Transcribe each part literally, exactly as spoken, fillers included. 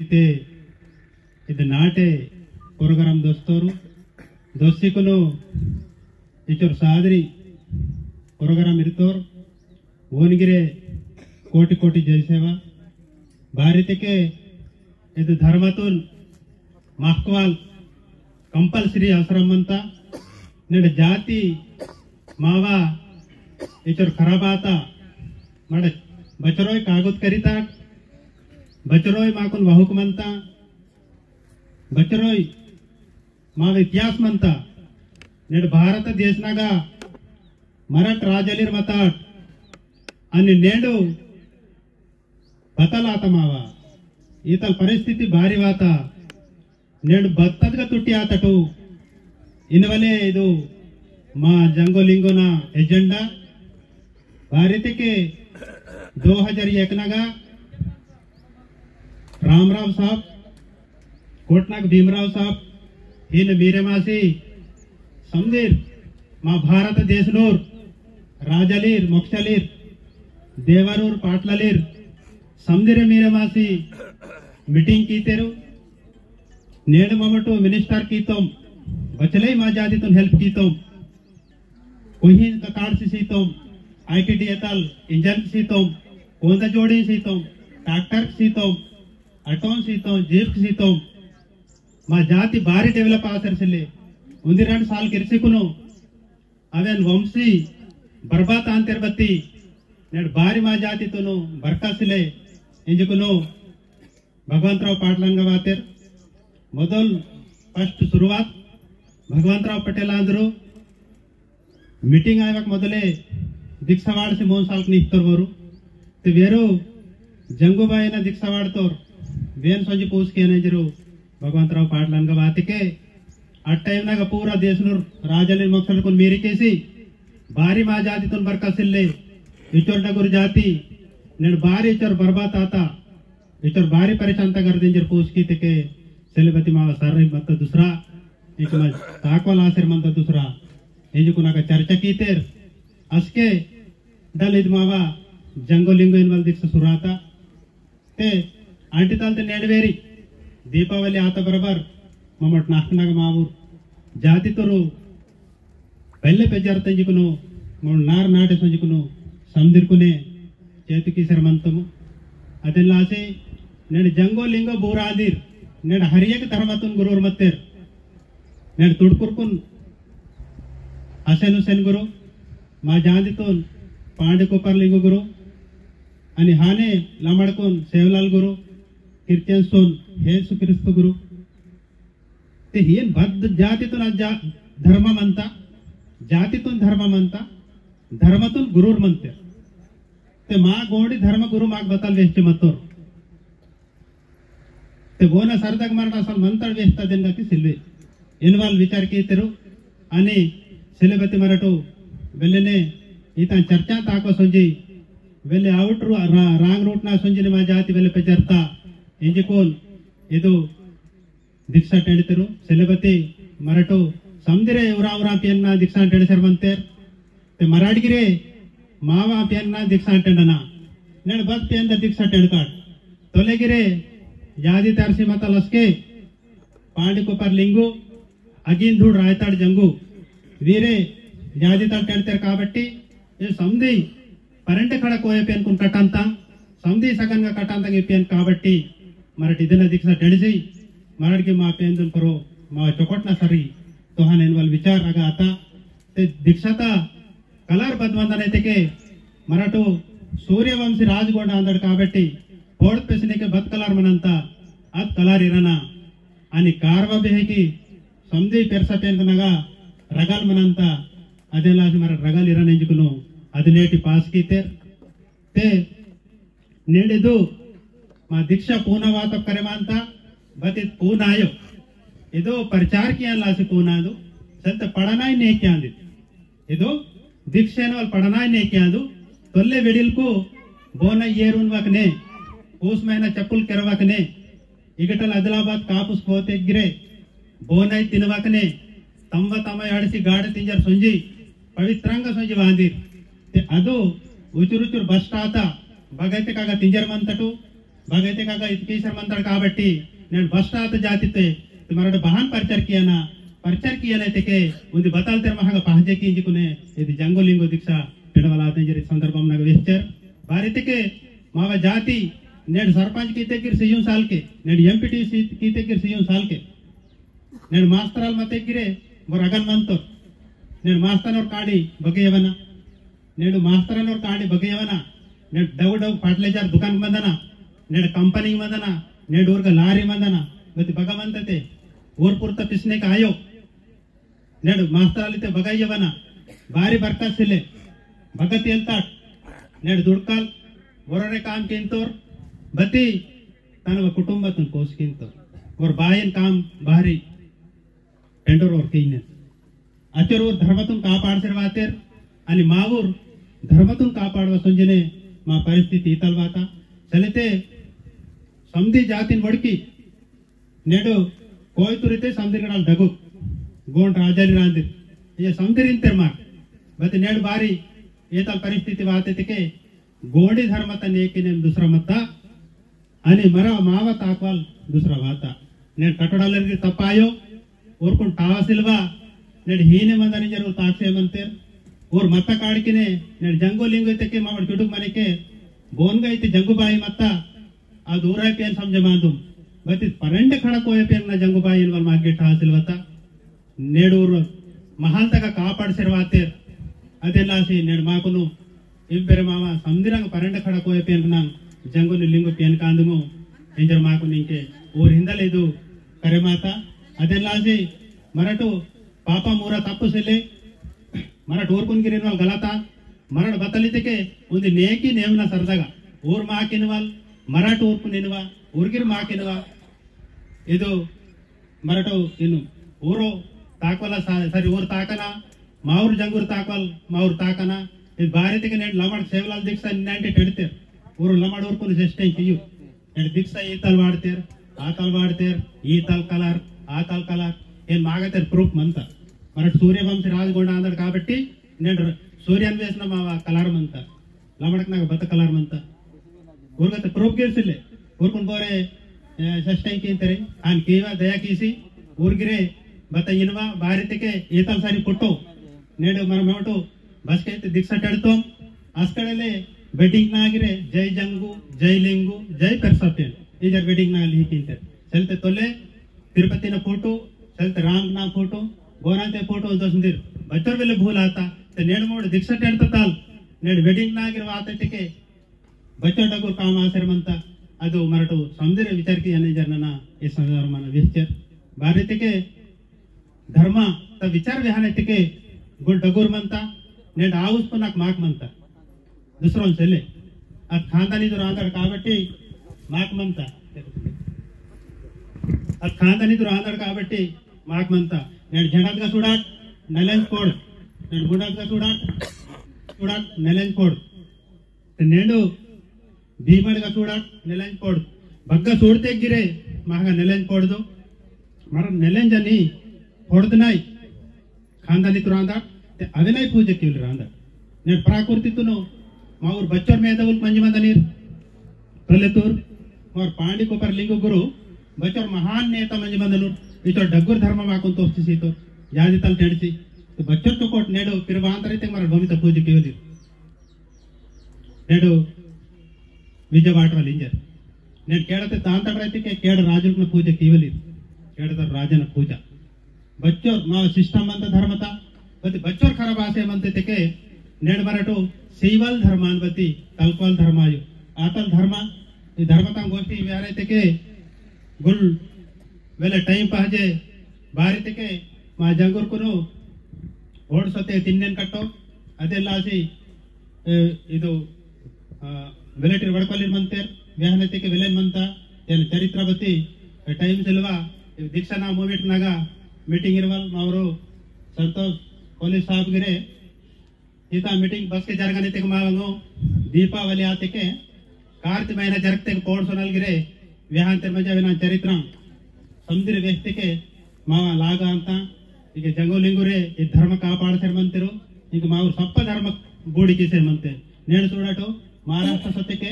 इते इद नाटे प्रोग्राम दोस्तोरु, दोस्तिकुनु इचोर सादरी प्रोग्राम इरतोर, ओनगिरे कोटि कोटि जय सेवा। बारितके इद धर्मतुन महकवाल compulsory अवसरम मंता। नेड जाति मावा इचोर खराब आता, मड बचरोय कागुत करिताट, बचरोय माकुन वाहुक मंता, बचरोय मावा इतिहास मंता। नेड भारत देशनगा मरट राजलीर मताट, अनि नेडु बतल आता मावा, इतल परिस्थिति बारी वाता, नेडु बत्तदगा तुट्टी आतटु। इनवले इदु मा जंगो लिंगोना agenda। बारितके दो हजार एक नगा रामराव साहब, कोटनाक भीमराव साहब, हीन मीरे मासी, समदीर मा भारत देशनूर राजलीर, मोक्षलीर, देवरूर, पाटललीर, समदीरे मीरे मासी meeting कीतेरु। नेड ममटु minister कीतोम, बचले मा जातितुन help कीतोम। कोहिन का कार से सीतोम, ITDA तल इंजन सीतोम, कोंदा जोड़ी सीतोम, ट्रैक्टर सीतोम, ऑटो सीतोम, जीप सीतोम। मा जाति बारी develop आसर सिले। उन्दी रंड साल किरसिकुनु अवेन वंशी बर्बाद आंतेर बत्ती। नेड बारी मा जातितुनु बरका सिले। इंजकुनु भगवंतराव पाटलानगा वातेर। मोदल first शुरुआत भगवंतराव पटेल आंदुर। मीटिंग आयवक मोदले दीक्षा वाड़सी मून सालक निहतोर वोरु। ते वेरु जंगुबाईना दीक्षा वाड़तोर, वेन सोंजी पूस केने इंजरु भगवंतराव पाटलानगा वातिके। आ time नगा पूरा देशनूर राजलीर मोक्षलीरकुन मीरिकेसी बारी मा जातितुन बरका सिल्ले। इचोर डगुर जाति नेड बारी इचोर बर्बाद आता। इचोर बारी परेशान तगर देंजर पूस कीतेके सेलेबती मावा सर्री मत्त दूसरा, इंक मा ताकवाल आसेर मंत दूसरा, इंजकुनाका चर्चा कीतेर। असके डल इद मावा जंगो लिंगो इनवल दीक्षा सुराता। ते आंटी ताल ते नेडवेरी दीपावली आता बराबर ममट नाहकनाग मावुर जाति तोरु पहले पेजारता इंजकुनु, मोड़ नार नाटे सोंजकुनु, समदिरकुने, चेतु कीसेर मंतमु। अदेन लासी, नेड जंगो लिंगो बूरादिर, नेड हर एक धर्मतुन गुरुर मत्तेर। नेड तुड़कुरकुन, असेन हुसेन गुरु, मा जांदितुन, पांडे कोपर लिंगो गुरु, अनि हाने लमड़कुन, सेवलाल गुरु, क्रिश्चियन सुन, येसु क्रिस्त गुरु। ते हियन बद जातितुन अज्जा धर्म मंता, जातितुन धर्म मंता, धर्मतुन गुरुर मंतेर। ते मा गोंडी धर्म गुरु माक बतल वेहचे मत्तोर। ते बोना सरदग मरट असल मंतड़ वेहता देन गति सिल्वे। इनवाल विचार कीतेरु, अनि सेलेबती मरटु, वेल्लेने, इता चर्चा ताको सोंजी, वेल्ले आउट रू-, रा-, रांग रूट ना सोंजी ने मा जाति वेल्ले पेजरता, इंजिकुन, इदु, दीक्षा टेंडतेरु, सेलेबती मरटु समदिरे उरा उरा पेन्ना दीक्षा टेंडसेर मंतेर। ते मराठगिरे मावा पेन्ना दीक्षा टेंडना। नेड बद पेन्ना दीक्षा टेंडकाट। तोलेगिरे यादी तारसी मत्ता लसके पांडी कोपर लिंगु अगिन धूड़ रायताड़ जंगु। वीरे यादी ताल टेंडतेर काबट्टी ये समदी परंटे खड़ा कोया पेनकुन कटांता, समदी सगनगा कटांता गे पेन काबट्टी, मरट इदना दीक्षा टेंडसी, मरट के मा पेनदुन करो, मा चोकटना सरी, तोहान एनवाल विचार अगा आता, ते दीक्षाता कलार बदमंदन इतेके, मरटो सूर्यवंशी राजगोंड आंदड़ काबट्टी, पोड़ पेसनेके बद कलार मनंता, अद कलार इरना, अनि कारवा बेहेकी, समदी पेरसा पेनकनगा, रगल मनंता, अदेलासी मरट रगल इरना इंजिकुनु, अदनेटी पास कीतेर, ते नेंड इदु मा दीक्षा पूना वातप करे मानता, बत इद पूना आयो। इदु प्रचार कियान लासी पूना आदु, सल्त पढ़नाई नेक्यांदु। इदु दीक्षेन वाल पढ़नाई नेक्यांदु, तोल्ले वेडिलकु बोना येरुन वकने, पूस महीना चप्पुल केरवकने, इगटल आदिलाबाद कापुस कोतेगिरे, बोनाई तिनवकने, तम्व तम्व याडसी गाड तिंजर सोंजी, पवित्रंग सोंजी वांदीर। ते अदु उचुर उचुर बस्टाता, बगैते कागा तिंजर मंतटु, बगैते कागा इतकी शर्मंदड़ काबट्टी, नेंड बस्टात जातिते, तुम्हारा बहान परचर कियाना, परचर कियाना इतके, उन्दी बताल तेर महागा पहजे की इंजिकुने, यदि जंगो लिंगो दीक्षा, पेड़वाला आते जरी संदर्भम नग वेस्टर। बारी इतके, मावा जाति, नेंड सरपंच कीते गिर सियुं साल के, नेंड एमपीटीसी कीते गिर सियुं साल के, नेंड मास्तराल मते गिरे, बोर अगन मंतो, नेंड मास्तनोर काड़ी, बगे यवना, नेंडु मास्तरनोर कांडी बगे यवना, नेंडु डगु डगु फर्टिलाइजर दुकान मंदना, नेंडु कंपनी मंदना, नेंडु ऊरगा लारी मंदना, बती बगा मंदते, ऊर पुरता पिसने का आयो, नेंडु मास्तरालिते बगा यवना, बारी बरकत सिले, बगा तेलताट, नेंडु दुड़काल, वरोरे काम किंतोर, बती, तनवा कुटुंबतुन पोस किंतोर, वर बायन काम बारी, पेंडोर वर केइने। अचर ऊर धर्मतुन कापाड़ सेर वातेर, अनि मावूर धर्मतुन कापाड़ वसंजने मा परिस्थिति इतल वाता। चलते समदी जातिन वड़की, नेडो कोयतुरिते समदी गडाल डगु, गोंड राजाली रांदिर, ये समदी रिंतेर मार। बत नेड बारी, ये तल परिस्थिति वाते तेके, गोंडी धर्मता नेकिने दूसरा मत्ता, अनि मरा मावा ताकवाल दूसरा वाता। नेड कटोड़ालर की तपायो, ऊरकुन टावा सिलवा, नेड हीने मंदर इंजर ऊर ताकसे मंतेर, ऊर मत्ता काड़किने, नेड जंगो लिंगो इतके मावड़ चुटुक मनेके, बोनगा इते जंगो बाई मत्ता, आ दूरा पेन समझे मांदुम। बती परंड खड़ा कोया पेन ना जंगो बाई इनवाल मागे टावा सिलवता। नेडूर महल तक कापाड़ सेर वातेर। अदे लासी नेड माकुनु इब्बेरे मावा समदिरंग परंड खड़ा कोया पेन ना जंगो लिंगो पेन कांदुमु। इंजर माकुनु इंके ऊर हिंदल इदु करे माता। अदे लासी मरटु पापा मूरा तप्पु सेले मरट ऊरकुन गिरिन वाल गलता मरट बतली तेके उन्दी नेकी नेमना सरदगा ऊर माकिन वाल मरट ऊरकुन इनवा ऊर गिर माकिन वा इदु मरटो इनु ऊरो ताकवला सा-, सरी ऊर ताकना, माउर जंगुर ताकवल, माउर ताकना, इद बारी तेके नेंड लमड़ सेवलाल दीक्षा निन्नांटे टेड़तेर, ऊर लमड़ ऊरकुन सिस्टम कियु। नेंड दीक्षा ईतल वाड़तेर, आतल वाड़तेर, ईतल कलर, आतल कलर, एन मागतेर प्रूफ मंता। मरट सूर्यवंशी राजगोंड आंदड़ काबट्टी, नेंड सूर्यन वेसना मावा कलर मंता। लमड़क नाग बत कलर मंता। ऊरगत प्रूफ गिर सिले। ऊरकुन बोरे, ए, सस्टेन किंतरे। आन केवा दया किसी। ऊर गिरे बत इनवा बारी तेके एतल सारी पुट्टो। नेडो मर मेवटो बस के दीक्षा टेड़तो। अस्कड़ले वेडिंग नागिरे जय जंगु, जय लिंगु, जय पेरसापेन। इजर वेडिंग नाग लिही किंतरे। चलते तोले तिरुपति ना फोटो, चलते राम ना फोटो, गोराते फोटो दसंदिर। बच्चोर वेले भूल आता। ते नेड मोड़ दीक्षा टेड़ता ताल। नेड वेडिंग नागिर वाते तेके बच्चोर डगुर काम आसेर मंता। अदो मरटो समदिर विचार कियाना इंजर नना ये संसार मन विस्चर। बारी तेके धर्म त विचार वेहाने तेके गुल डगुर मंता। नेड आउस पुनाक माक मंता। दूसरों सेले। अद खानदानी दूर आंदड़ काबट्टी माक मंता। अद खानदानी दूर आंदड़ काबट्टी माक मंता। नेड झंडादगा सूड़ाट, नेलेंज पोड़। नेड गुंडादगा सूड़ाट, सूड़ाट, नेलेंज पोड़। ते नेडो भीमड़गा सूड़ाट, नेलेंज पोड़। बग्गा सूड़ते गिरे, मागा नेलेंज पोड़ दो। मर नेलेंज अनि पोड़ दनाई। खानदानी तुरांदा, ते अवेनाई पूजे किवली रांदा। नेड प्राकृति तुनो, माउर बच्चोर मेदवुल मंजि मंदनीर। पहले तुर, माउर पांडी कोपर लिंगो गुरु, बच्चोर महान नेता मंजि मंदनूर। इचोर डगुर धर्म माकुन तोस्ती सीतो, यादी तल टेंडसी। तो बच्चोर तो कोट नेडो, पिर बांतरी ते मर भूमि त पूजे किवली। नेडो विजय वाटवाल इंजर। नेड केड़ते तांतड़ रहते के केड़ राजुल न पूजा कीवली। केड़ते राजन पूजा। बच्चोर मा सिस्टम मंत धर्मता। बति बच्चोर खराब आसे मंते तेके नेड मरटो सीवल धर्मान बति तलकवाल धर्मायो। आतल धर्मा, ई धर्मता गोष्ठी व्यारे तेके गुल वेले टाइम पहजे बारी तेके मा जंगुर कुनु ओड सते तिन्नेन कट्टो। अदे लासी, ए, इदो, आ, वेलेटिर वड़कलिर मंतेर, वेहने तेके वेलेन मंता, तेन चरित्र बती, ए, टाइम सिलवा, ए, दीक्षा ना movement नगा, मीटिंग इरवल, मावरो, संतोष, पुलिस साहब गिरे, इता मीटिंग बस के जरगने तेके मावंगो, दीपावली आतेके, कार्तिक महीना जरगतेके पोड़ सोनल गिरे, वेहांतेर मजा वेना चरित्र, समदिर व्यक्ति के, मावा लागा अंता, इके जंगो लिंगुरे, ई धर्म कापाड़ सेर मंतेरो, इके मावा सप्प धर्म बूड़ी की सेर मंते। नेड़ सूड़ाटो, महाराष्ट्र सत्य के,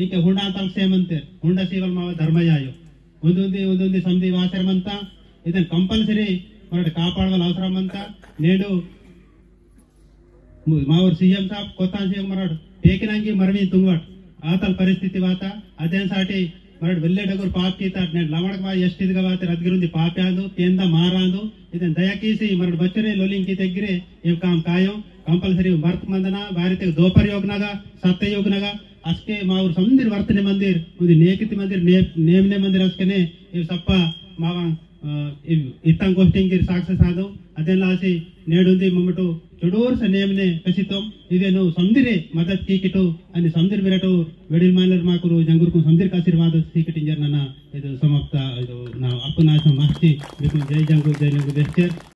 इंके हुंडा तलक सेमंतेर, हुंडा सीवल मावा धर्मयायो। उंदुंदी, उंदुंदी समदी वासेर मंता, इदन compulsory मरड़ कापाड़वल अवसरम मंता। नेडु मु-, मावर सीएम साहब, कोत्ता सीएम मरड़, पेकिनांगी मरमी तुंगवट, आतल परिस्थिति वाता, अदेन साटी मरड़ वेल्ले डगुर पाप कीता, नेड लमड़क वा एसटीदगा वाते रदगिरुंदी पाप आंदु, पेंदा मार आंदु, इदन दया कीसी मरड़ बच्चोरे लोलिंग की तेग्गिरे, ये काम कायो, compulsory वर्त मंदना, बारिते दोपरयोगनगा, सत्ययोगनगा, असके मावर समदिर वर्तने मंदिर, उंदी नेकिति मंदिर, ने-, नेमने मंदिर असकने, ये सप्पा मावा, अ, इ-, इत्तंग गोष्टिंग गिर success आदो, अदेन लासी नेडुंदी मम्मटु चुडोर से नेमने कसितोम, इदेनु समदिरे मदत कीकिटु, अनि समदिर बिरटु वेडिल मानलर माकुरु जंगुरकु समदिर आशीर्वाद सीकिटिंजर नना, इदु समाप्त, इदु ना अप्पु ना समाप्ति, बिकु जय जंगु, जय जंगु वेस्टर।